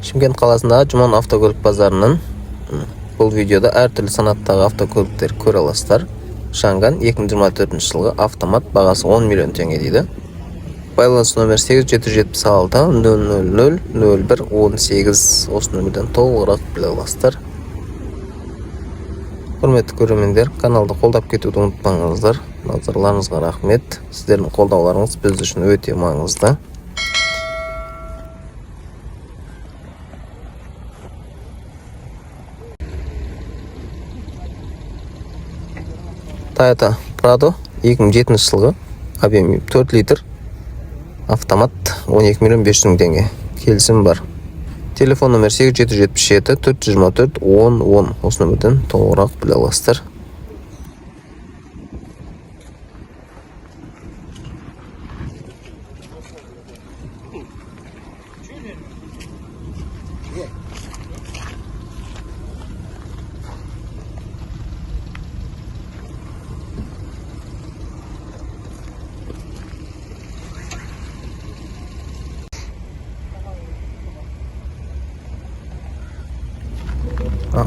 Шымкент қаласындағы Жұман автокөлік базарынан бұл видеода әртүрлі санаттағы автокөліктер көре аласыздар. Чанган 2024 жылғы автомат, бағасы 10 миллион теңге дейді. Байланыс номер 8776 000 01 18. Осы нөмірден толығырақ біле аласыздар. Құрметті көрермендер, каналды қолдап кетуді ұмытпаңыздар. Назарларыңызға рахмет. Сіздердің қолдауларыңыз біз үшін өте маңызды. Toyota Prado 2007 жылғы, объем 4 литр, автомат, 12 миллион 500 мың теңге, келісім бар. Телефон номер 8777 424 10 10. Осы нөмірден толығырақ біле аласыздар.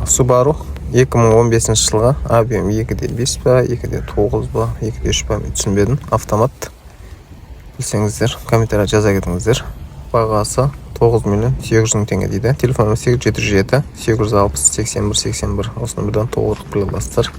Subaru 2015 жылғы, объем 2.5 па, 2.9 ба, 2.3 па, мен түсінбедім. Автомат. Білсеңіздер, комментария жаза кетіңіздер. Бағасы 9 миллион 800 мың теңге дейді. Телефон номері 8707 860 81 81. Осы нөмірден толығырақ біле аласыздар.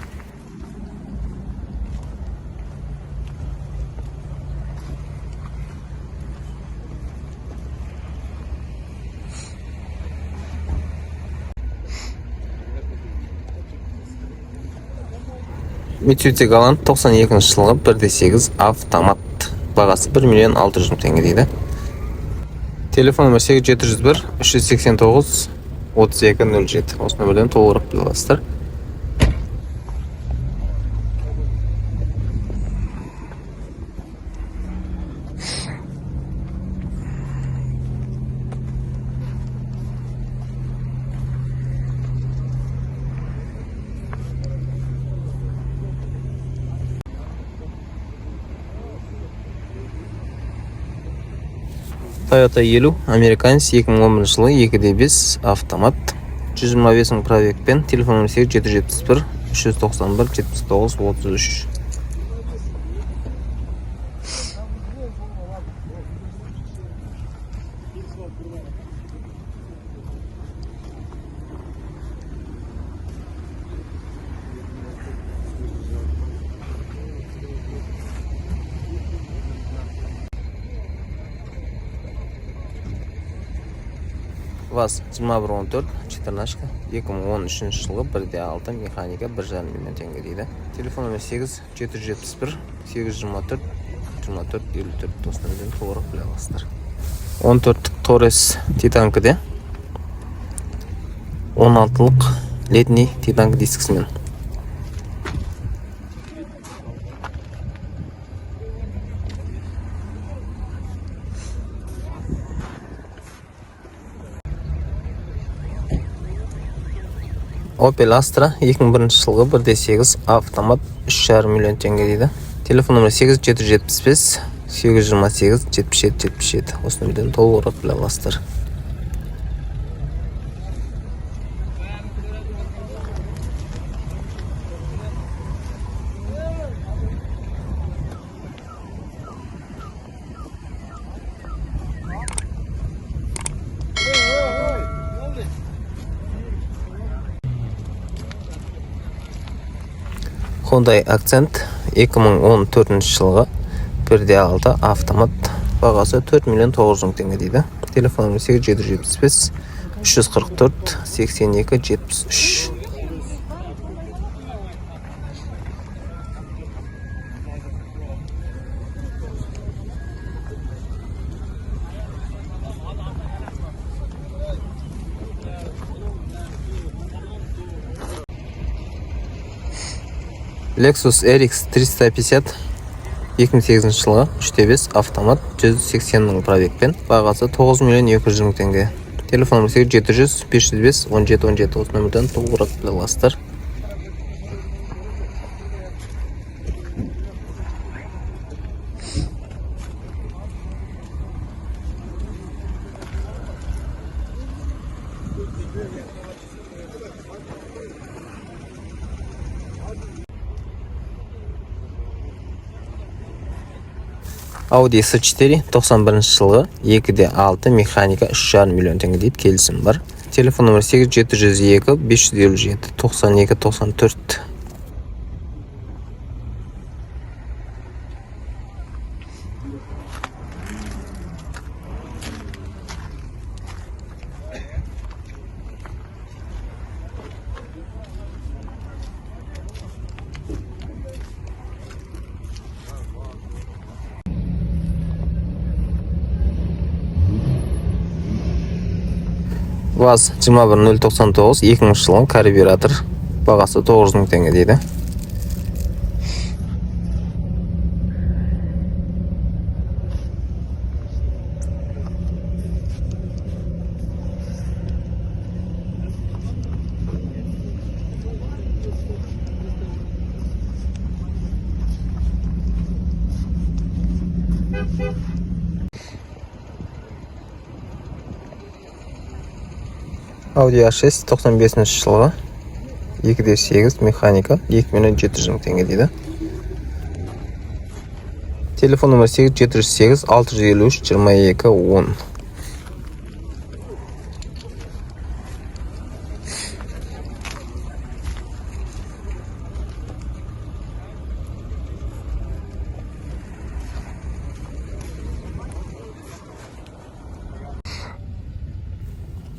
Mitsubishi Galant 92 жылғы, 1.8 автомат, бағасы 1 миллион 600 мың теңге дейді. Телефон номер 8701 389 32 07. Осы нөмірден толығырақ біле аласыздар. Toyota 50 американец 2011 жылы, 2.5 автомат, 125 мың пробегпен. Телефон номері 8771 391 79 33. ВАЗ 2114 четырнашка 2013 жылғы, 1.6 механика, 1,5 миллион теңге дейді. Телефон номері 8 771 824 24 54. Осы нөмірден толығырақ біле аласыздар. 14 Торрес титанкіде, 16-лық летний титанк дискісімен. Opel Astra 2001 жылғы, 1.8 автомат, 3,5 миллион теңге дейді. Телефон номері 8775 828 77 77. Осы нөмірден толығырақ біле аласыздар. Hyundai Accent 2014 жылғы, 1.6 автомат, бағасы 4 миллион 900 мың теңге дейді. Телефон номері 8775 344 82 73. Lexus RX 350 2008 жылғы, 3.5 автомат, 180 мың пробегпен, бағасы 9 миллион 200 мың теңге. Телефон номері 700 505 17 17. Осы нөмірден толығырақ біле аласыздар. Audi S4 91 жылғы, 2-де 6 механика, 3,5 миллион теңге дейді, келісім бар. Телефон номері 8 702 557 92 94. ВАЗ 21099, 2000 жылғы, карбюратор, бағасы 900 мың теңге дейді. Audi A6 95 жылғы, 2.8 механика, 2 миллион 700 мың теңге дейді. Телефон номері 8 708 653 22 10.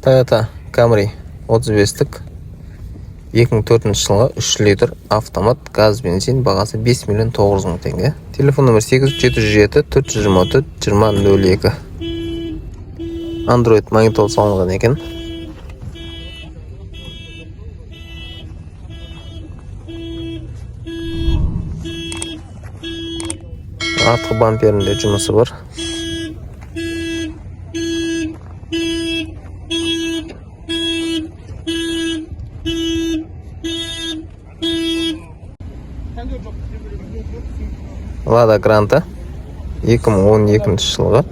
Toyota Camry 35-тік, 2004 жылғы, 3 литр автомат, газ, бензин, бағасы 5 миллион 900 мың теңге. Телефон номері 8 707 424 20 02. Android магнитола салынған екен. Артқы бамперінде жұмысы бар. Лада Гранта 2012 жылғы,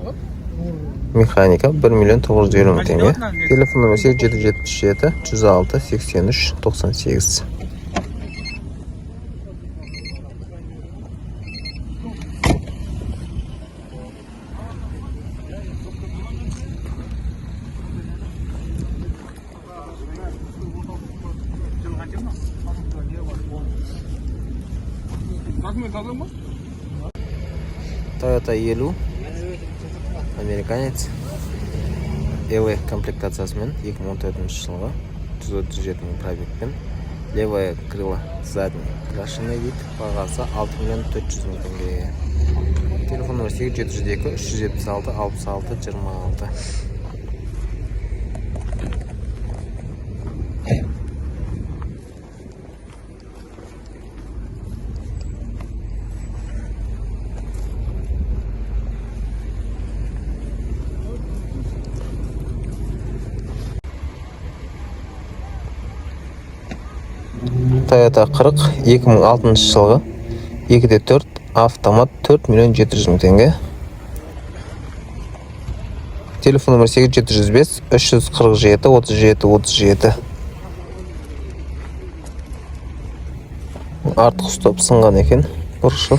механика, 1 миллион 950 мың теңге. Телефон номері 8 777 106 83 98. Документ алдың ба? Toyota 50 американец, LE комплектациясымен, 2014 жылғы, 137 мың пробегпен, левое крыло задний крашеный дейді, бағасы 6 миллион 400 мың теңге. Телефон номері 8 702 376 66 26. Toyota 40, 2006 жылғы, 2.4 автомат, 4 миллион 700 мың теңге. Телефон номері 8 705 347 37 37. Артқы стоп сынған екен, бұрышы.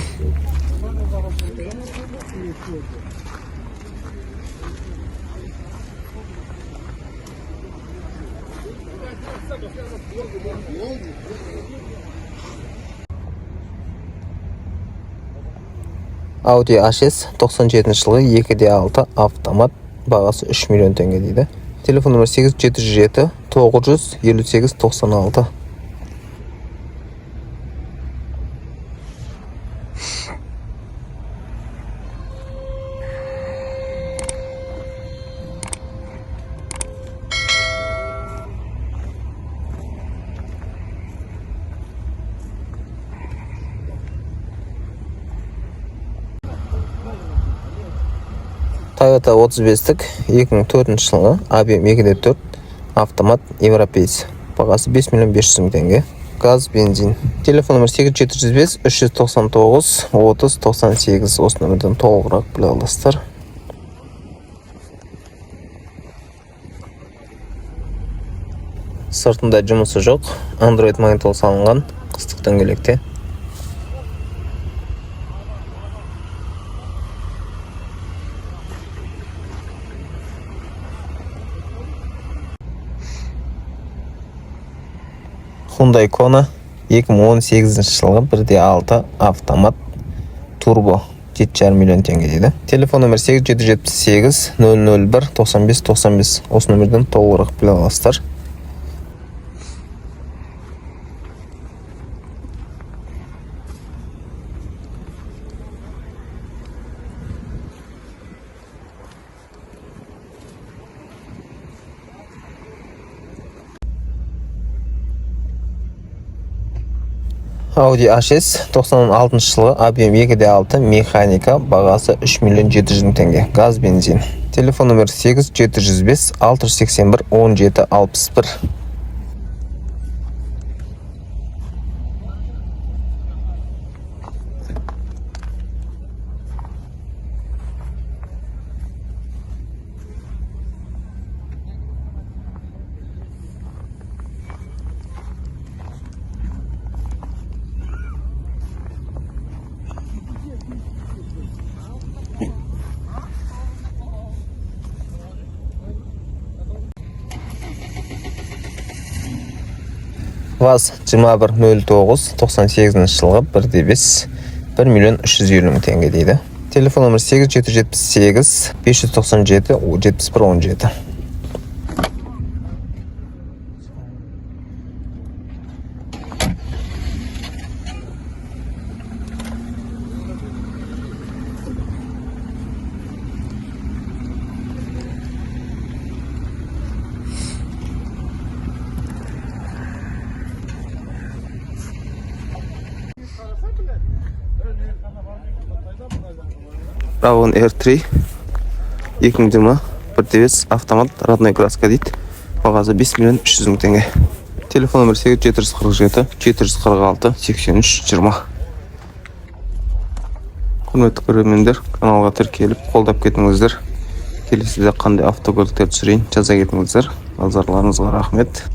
Audi A6, 97 жылғы, 2.6 автомат, бағасы 3 миллион теңге дейді. Телефон номері 8 707 958 96. Toyota 35-тік, 2004 жылғы, объем 2.4 автомат, европеец, бағасы 5 миллион 500 мың теңге, газ, бензин. Телефон номері 8 705 399 30 98. Осы нөмірден толығырақ біле аласыздар. Сыртында жұмысы жоқ. Android магнитола салынған, қыстық дөңгелекте. Hyundai Kona 2018 жылғы 1.6 автомат, турбо, 7,5 миллион теңге дейді. Телефон номер 8778 001 95 95. Осы номерден толығырақ біле аласыздар. Audi A6 96 жылғы, объем 2.6, механика, бағасы 3 миллион 700 мың теңге, газ, бензин. Телефон номер 8 705 681 17 61. ВАЗ 2109 98 жылғы, 1.5, 1 миллион 350 мың теңге дейді. Телефон номер 8 778 597 71 17. Равон R3 2020, 1.5 автомат, родной краска дейді. Бағасы 5 миллион 300 мың теңге. Телефон номер 8 747 746 83 20. Құрметті көрермендер, каналға тіркеліп, қолдап кетіңіздер. Келесіде қандай автокөліктер түсірейін, жаза кетіңіздер. Назарларыңызға рахмет.